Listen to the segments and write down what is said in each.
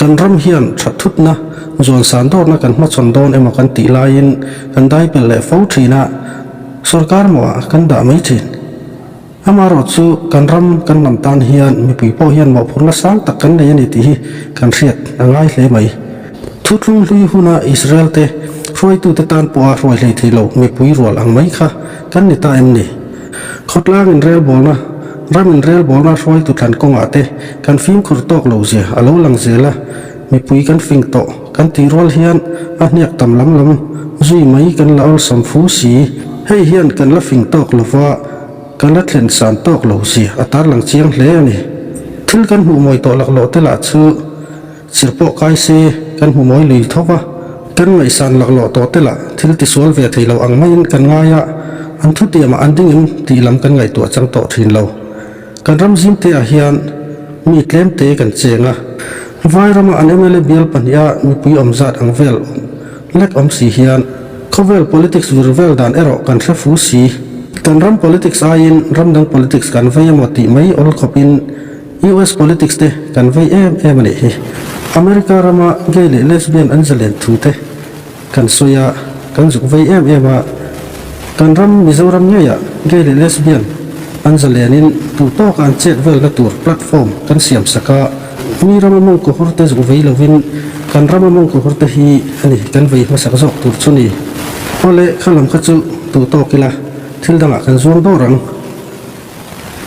Kan ram hian that thutna, zuan san dawrna kan hmachhawn dawn emaw kan tih laiin kan dai pel leh fo thin a, sorkar mawhah kan dah mai thin. Amaherawh chu kan ram kan hnam tan hian mipui pawh hian mawhphurhna sang tak kan nei a ni tih hi kan hriat a ngai hle mai. Thuthlung hlui huna Israel te hruaitute tan pawha hruai hlei thei lo mipui rual ang mai kha kan ni ta em ni? Khawtlang inrelbawlna, ram inrelbawlna hruaitu thlan kawngah te kan fimkhur tawk lo zia a lo lang zel a, mipui kan fing tawh kan tih rual hian a hniak tam lam lam zui mai kan la awlsam fu si. Hei hian kan la fing tawk lova kan la thlen san tawk lo zia a tarlang chiang hle a ni. Thil kan hmuh mawi tawh laklawh te lah chu. Chir pawh kai se kan hmu mawi lui tho va, kan ngaihsan laklawh tawh te lah thil tisual ve thei lo ang maiin kan ngai a, an thutiamah an ding em tih lam kan ngaihtuah chang tawh thin lo. Kan ram zimte ah hian mi tlem te kan cheng a, vai rama an mla bial pahniha mipui awm zat ang vel lek awm si hian khawvel politics vir vel dan erawh kan hre fu si. Kan ram politics aiin ram dang politics kan vei emaw tih mai awl khawpin US politics te kan vei em em a nih hi. America rama gay leh lesbian an zalen thu te kan sawi a, kan zuk vei em em a. Kan ram Mizoram ngeiah gay leh lesbian an zalenin duh tawka an chet velna tur platform kan siam sak a. Mi rama mawngkaw hur te zuk vei lovin kan rama mawngkaw hur te hi a ni kan vei hmasak zawk tur chu ni. Awle kha lam kha chu duh tawk ila thil dangah kan zuang dawr ang.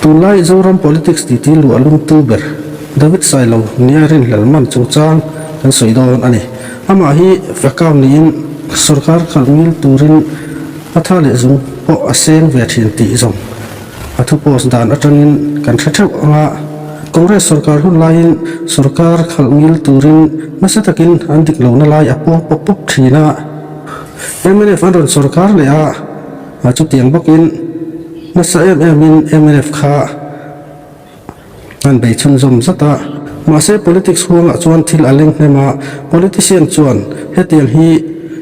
Tunlai Zoram politics titi luah lumtu ber David Sailo nia rinhlel man chungchang kan sawi dawn a ni. Amah hi account niin sorkar khalh ngil turin a tha leh zung pawh a seng ve thin tih zawng a thu post dan atangin kan hre theuh ang a. Congress sorkar hun laiin sorkar khalh ngil turin nasa takin an dik lohna lai a puang pawp pawp thin a. Mnf an rawn sorkar leh a. A chutiang bawkin nasa em emin mnf kha an bei chhunzawm zat a. Mahse politics huangah chuan thil a leng hnem a, politician chuan hetiang hi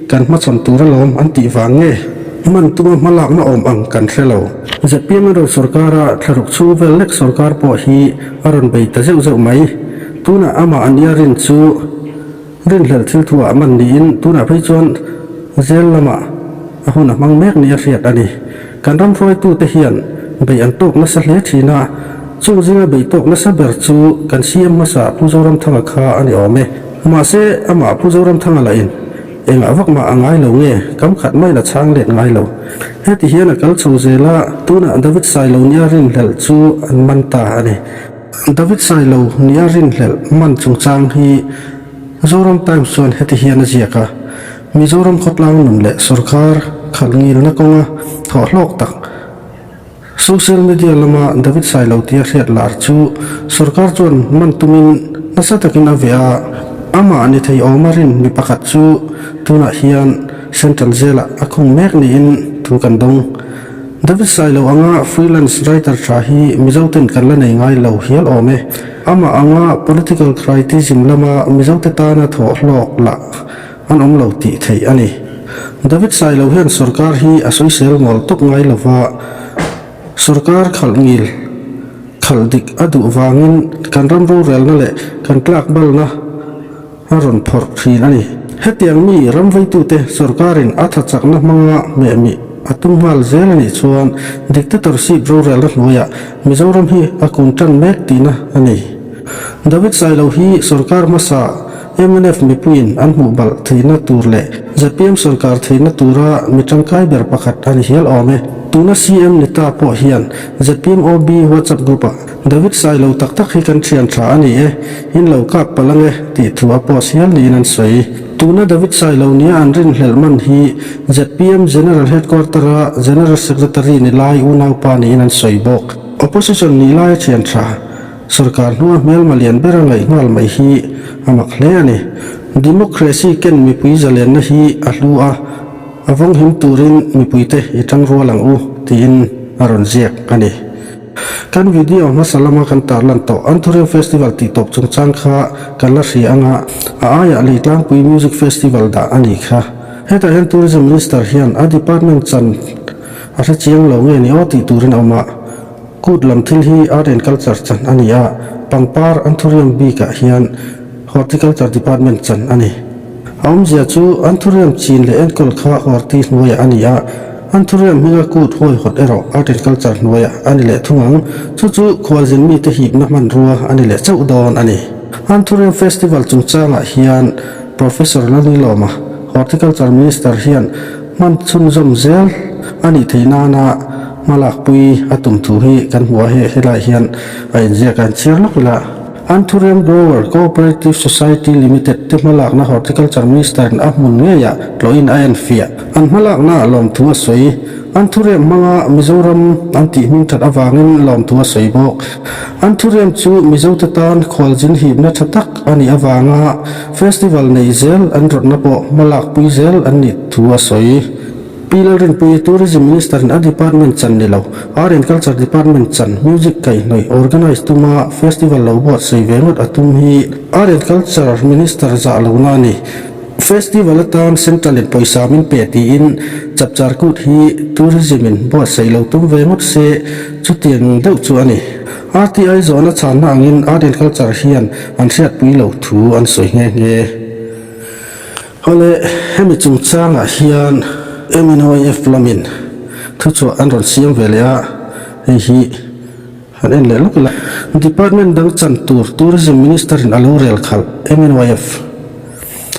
kan hmachhawn tur alawm an tih vang nge man tuma hmalakna awm ang kan hre lo. Zpm an rawn sorkar a, thlaruk chhung vel lek sorkar pawh hi a rawn bei ta zeuh zeuh mai. Tunah amah an ia rin chu. Rinhlelh thil thu ah man niin tunah phei chuan zel lamah a hun a hmang mek nia hriat a ni. Kan ram hruaitute hian bei an tawk nasa hle thin a, chung zinga bei tawk nasa ber chu kan CM hmasa Pu Zoramthanga kha a ni awm e. Mahse, amah Pu Zoramthanga lahin engah vak mah a ngai lo nge, kam khat maiin a chhang let ngai lo. Heti hian a kal chho zel a, tunah David Sailo nia rinhlelh chu an man ta a ni. David Sailo nia rinhlelh man chungchang hi Zoram Times chuan heti hian a ziak a, Mizoram khawtlang nun leh sorkar khalh ngilna kawnga thawh hlawk tak social media lama David Sailo tia hriat lar chu sorkar chuan man tumin nasa takin a veh a, amah ni thei awma rin mi pakhat chu tunah hian Central Jail-ah a khung mek niin thu kan dawng. David Sailo anga freelance writer tha hi Mizoten kan la nei ngai lo hial awm e. Amah anga political criticism lama Mizote tana thawh hlawk lah an awm lo tih theih a ni. David Sailo hian sorkar hi a sawisel ngawl tawp ngai lova, sorkar khalh ngil khalh dik a duh vangin kan ram rorelna leh kan tlak balna a rawn phawrh thin a ni. Hetiang mi ramveitute sorkarin a tha chakna hmanga hmehmih a tum nghal zel a nih chuan dictatorship rorelna hnuaiah Mizoram hi a kun tan mek tihna a ni. David Sailo hi sorkar hmasa mnf mipuiin an hmuh balh theihna tur leh zpm sorkar theihna tura mi tangkai ber pakhat a ni hial awm e. Tuna CM ni ta pawh hian zpm OB WhatsApp group-ah David Sailo tak tak hi kan thian tha a ni e, in lo kap palh ange tih thu a post hial niin an sawi. Tuna David Sailo nia an rinhlelh man hi zpm General Headquarter-a General Secretary ni lai unaupa niin an sawi bawk. Opposition nih laia thian tha, sorkar hnua hmelma lian bera ngaih nghal mai hi a mak hle a ni. Democracy ken mipui zalenna hi a hlu a, a vawnghim turin mipuite i tangrual ang u tiin a rawn ziak a ni. Kan video hmasa lama kan tarlan tawh Anthurium Festival tih tawp chungchang kha kan la hria anga a aiah Leitlangpui Music Festival dah a ni kha. Hetah hian Tourism Minister hian a department chan a hre chiang lo nge ni aw tih turin a awm a, kut lam thil hi Art and Culture chan a ni a, pangpar Anthurium bikah hian. Horticulture Department chan a ni. A awmzia chu Anthurium chin leh enkawl kha Horti hnuaiah a ni a, Anthurium hminga kut huaihawt erawh Art and Culture hnuaiah a ni leh thung ang. Chu chu khualzin mite hipna hmanrua a ni leh chauh dawn a ni. Anthurium Festival chungchangah hian Professor Lalnilawma, Horticulture Minister hian hman chhunzawm zel a nih theih nana hmalakpui a tum thu hi kan hmu a, hei helaiah hian a inziak a inchhiar lawk ila. Anthurium Grower Cooperative Society Limited te hmalakna Horticulture Minister-in a hmun ngeiah tlawhin a enfiah. An hmalaknaah lawmthu a sawi. Anthurium hmanga Mizoram an tih hming that avangin lawmthu a sawi bawk. Anthurium chu Mizote tan khualzin hipna tha tak a nih avanga festival neih zel an rawtna pawh hmalakpui zel an nih thu a sawi. Pi Lalrinpuii, Tourism Minister-in a department chan ni lo, Art and Culture Department chan music kaihhnawih organise tuma festival lo buatsaih ve ngawt a tum hi Art and Culture Minister zah lohna a ni. Festival atan Central-in pawisa min pe tiin Chapchar Kut hi Tourism-in buatsaih lo tum ve ngawt se chutiang deuh chu a ni. RTI zawhna chhanna angin Art and Culture hian an hriatpui lo thu an sawi nghe nghe. Awle, hemi chungchangah hian MNYF lamin thuchhuah an rawn siam ve leh a, hei hi han en leh lawk ila. Department dang chan tur Tourism Minister-in a lo rel khalh MNYF.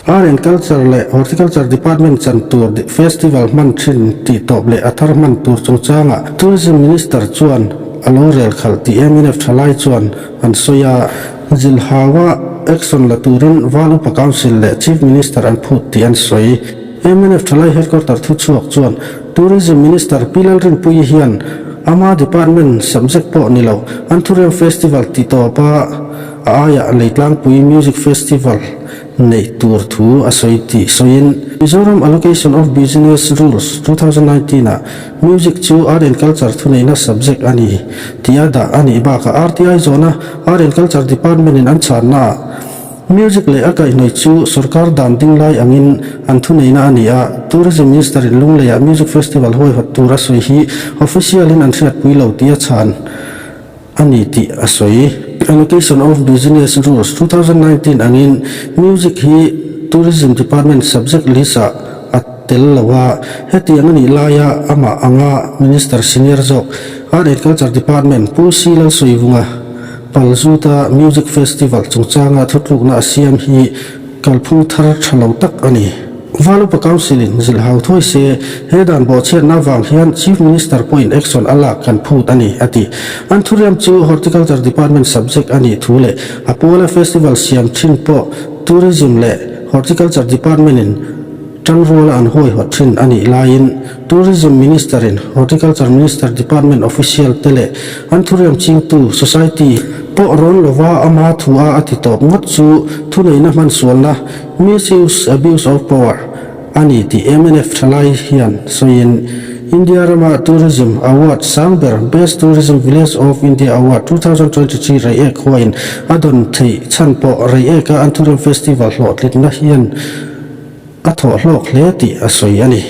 Art and Culture leh Horticulture Department chan tur festival hman thin tih tawp leh a thar hman tur chungchangah Tourism Minister chuan a lo rel khalh tih MNF thalai chuan an sawi a. Zilhaua action la turin Val Upa Council leh Chief Minister an phut tih an sawi. Mnf Thalai Headquarter thuchhuak chuan Tourism Minister Pi Lalrinpuii hian ama department subject pawh ni lo Anthurium Festival ti tawpa a aiah Leitlangpui Music Festival neih tur thu a sawi tih sawiin Mizoram Allocation of Business Rules 2019 ah Music chu Art and Culture thuneihna subject a ni tih a dah a nih bakah RTI zawhna Art and Culture Department in an chhannaah Music leh a kaihhnawih chu sorkar dan ding lai angin an thuneihna a ni a, Tourism Minister in Lungleiah Music Festival huaihawt tur a sawi hi official in an hriatpui lo tih a chhan. a ni tih a sawi. Allocation of Business Rules 2019 angin Music hi Tourism Department subject list-ah a tel lo a, hetiang a nih laia amah anga Minister senior zawk Art and Culture Department Pu C Lalsawivunga Palzuta Music Festival chungchanga thutlukna a siam hi kalphung thar tha lo tak a ni. Valupa Council-in zilh hau thuai se, he dan bawhchhiatna avang hian Chief Minister pawhin action a lak kan phut a ni, a ti. An thuriam chu Horticulture Department subject a nih thu leh a puala festival siam thin pawh Tourism leh Horticulture Department-in tangruala an huaihawt thin a nih laiin Tourism Minister-in Horticulture Minister Department official te leh an thuriam chingtu Society pawh rawn lova ama thu a a ti tawp ngawt chu thuneihna hmansualna Misuse, abuse of power, a ni tih mnf thalai hian sawiin India rama Tourism Award sang ber Best Tourism Village of India Award 2023 Reiek huain a dawn theih chhan pawh Reieka Anthurium Festival hlawhtlinna hian a thawh hlawk hle tih a sawi a ni.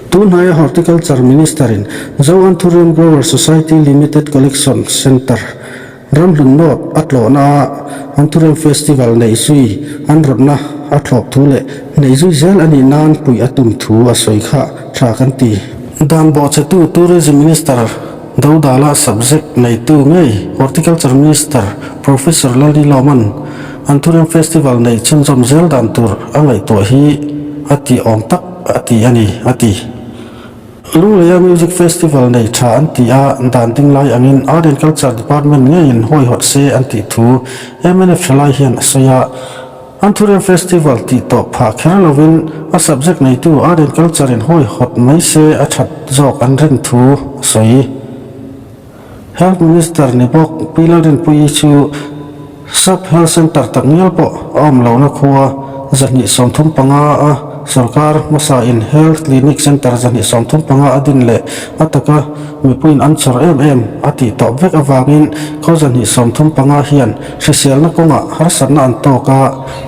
Tunhnaia Horticulture Minister-in Zo Anthurium Grower Society Limited Collection Centre Ramhlun North a tlawhna a Anthurium Festival neih zui an rawtna a thlawp thu leh neih zui zel a nih nan puih a tum thu a sawi kha tha kan ti. Dan bawhchhetu Tourism Minister Dodala subject neitu ngei Horticulture Minister Professor Lalnilawman Anthurium Festival neih chhunzawm zel dan tur a ngaihtuah hi a tih awm tak a ti a ni, a ti. Lungleia Music Festival nei tha an ti a, dan ding lai angin Art and Culture Department ngeiin huaihawt se an tih thu mnf thalai hian a sawi a. Anthurium Festival tih tawh phah kher lovin a subject neitu Art and Culture in huaihawt mai se a that zawk an rin thu a sawi. Health Minister ni bawk Pi Lalrinpuii chu Sub Health Centre tak ngial pawh a awm lohna khua 235 a sorkar hmasa in Health Clinic Centre 235 a din leh a taka mipuiin an chhawr em em a tih tawp vek avangin khaw 235 hian hriselna kawngah harsatna an tawk a,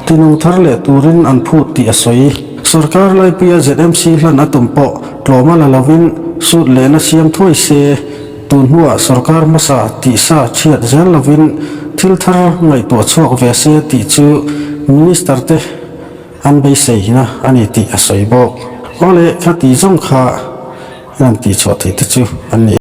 tinung thar leh turin an phut tih a sawi. Sorkar laipuia ZMC hlan a tum pawh tlawm a la lovin sut lehna siam thuai se. Tun hnuah sorkar hmasa tihsa chhiat zel lovin thil thar ngaihtuah chhuak ve se tih chu Minister te an beiseina a ni tih a sawi bawk. Awle, khati zawng kha an tihchhuah theih te chu an ni.